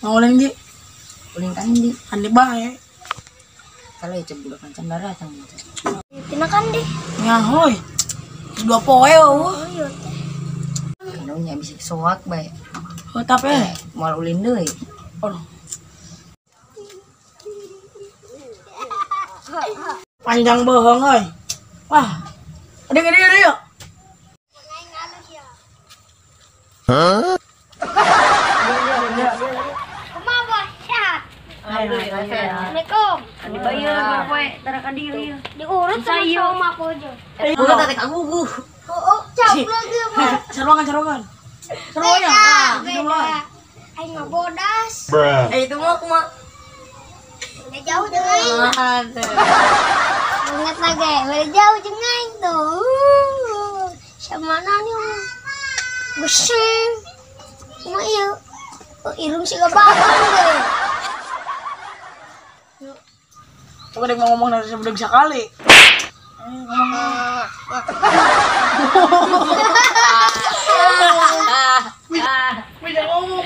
Ngoleng di. Ulin kan di. Andi bae. Kalau ya budak kancan datang. Tina kan di. Nyahoy. Dua poe eueuh. Oh iya teh. Kalau nya bisa soak bae. Oh tapi moal ulin deui. Oh. Panjang bohong euy. Wah. Ada gede gede yuk. Hah? Kumaha bos? Sehat. Alhamdulillah sehat. Assalamualaikum. Andi bayar poe tara ka dieu ieu. Diurut sama aku aja. Urut teh kaguguh. Oh, caplok ieu mah. Saruangan saruangan. Saruangan. Beda. Aing mah bodas. Eh itu mah kumaha? Udah jauh jeung aing. Ingat lagi, udah jauh jeung aing tuh. Sama mana nih? Geseng. Kumaha ieu? Oh, irung siga bakon ge. Coba deh mau ngomong dari sebelum sekali. Ngomong. Bisa ngomong.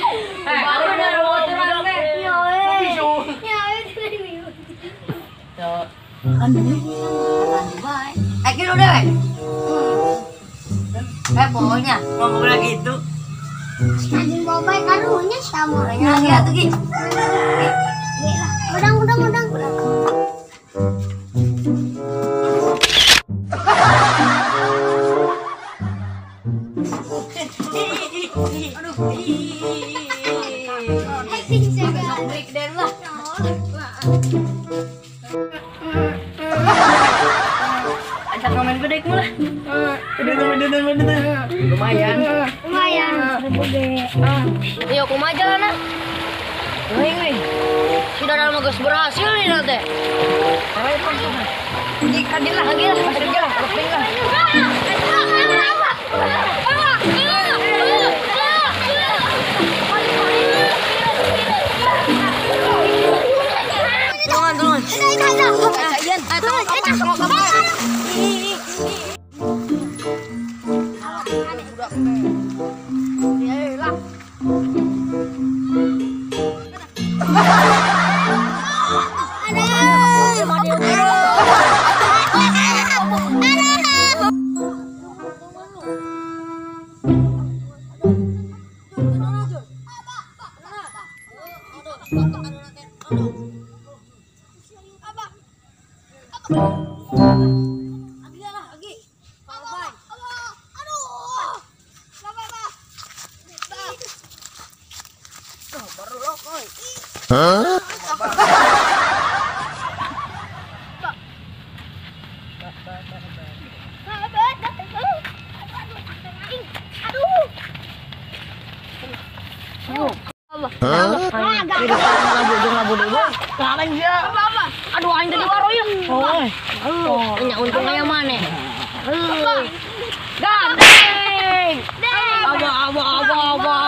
Eh, kira udah, eh, pokoknya ngomong lagi itu. Najin bobai karunya sama. Lagi atuh Ki. Udang udang udang. Aduh. Break dance lah. Ajak ngamen gede ku lah. Udah. Lumayan. Lumayan. Yo kumaha jalanna? Euy euy. Sudah dalam geus berhasil nih nanti. Uji kadil lah, lagi lah, masuk lah, leping lah. Tulungan, tulungan. Ayan, tolong kapan, Huh? Aduh, aing tadi baru ya. Oh, nya untung aya maneh. Gandeng. Aba aba aba aba.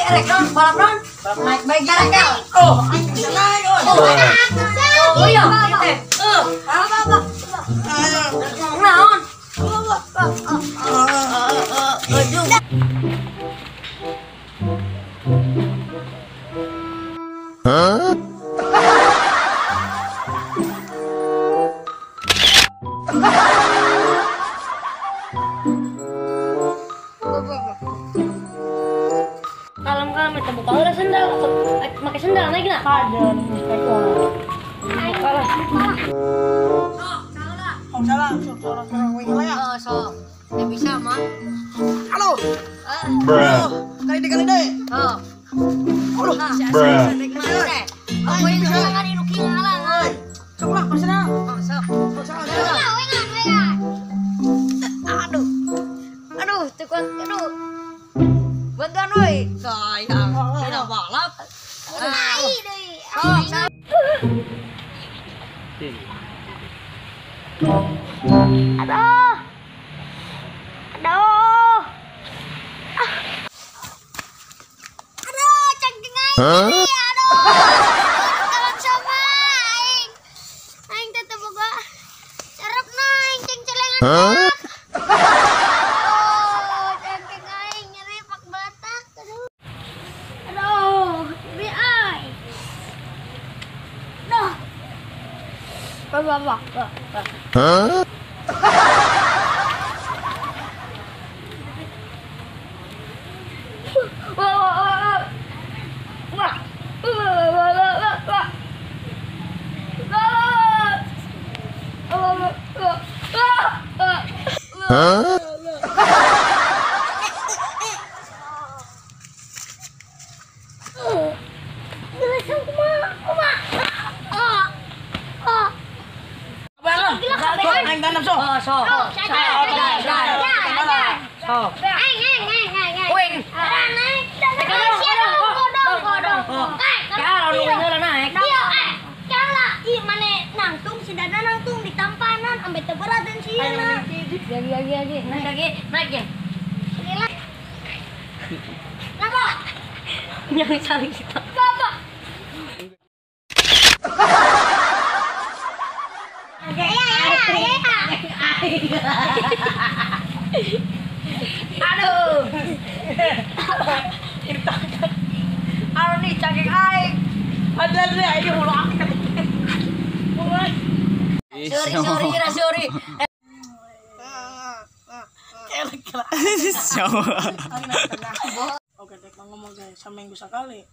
Balap non, balap naik baik jalan kau. Oh, bisa naik oh. Oh iya, apa apa. Naon? Aduh. Hah? Kalem-kalem itu buka udah sendal, pakai sendal naik nak? Ada, buka lah. Oh salah, salah, salah, oh so, nggak bisa mah. Halo. Bro. Kali deh, kali deh. Oh. Halo. Bro. Oh, ini ngalangan ini ngalangan. Sok lah, pasna. Oh, sok. Aduh. Aduh, tekun, aduh. Bantuan woi. Sayang, tidak balap. Aduh. Huh? Aduh. Kalau sama aing. Aing tetep boga. Serep na aing ceng celengan. Huh? Oh, cengkeng aing nyeri pak balatak. Aduh. Aduh, nyeri aing. Duh. Wah, wah, wah, wah. Huh? Wah, wah, wah, wah. Wah, wah, wah, wah, wah, wah. Wah, wah, wah, wah, wah. Huh? Aing tanam so. Oh, so. So. Aing, aing, aing, aing, aing. Wing. Naik. Kodong, kodong. Ya, lu heula naik. Iya, kala ieu mane nangtung si Dada nangtung di tampanan ambe teu berat sieuna. Lagi, lagi, lagi. Naik lagi, naik ya. Gila. Napa? Yang saling kita. Bapak. Ya, ya, ya. Aduh. Aduh nih cangkeng aing. Ada ada aing hulu aku. Sorry, sorry, kira sorry. Oke, dek ngomong guys, seminggu sekali.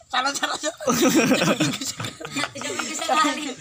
Salah, salah, salah. Seminggu sekali.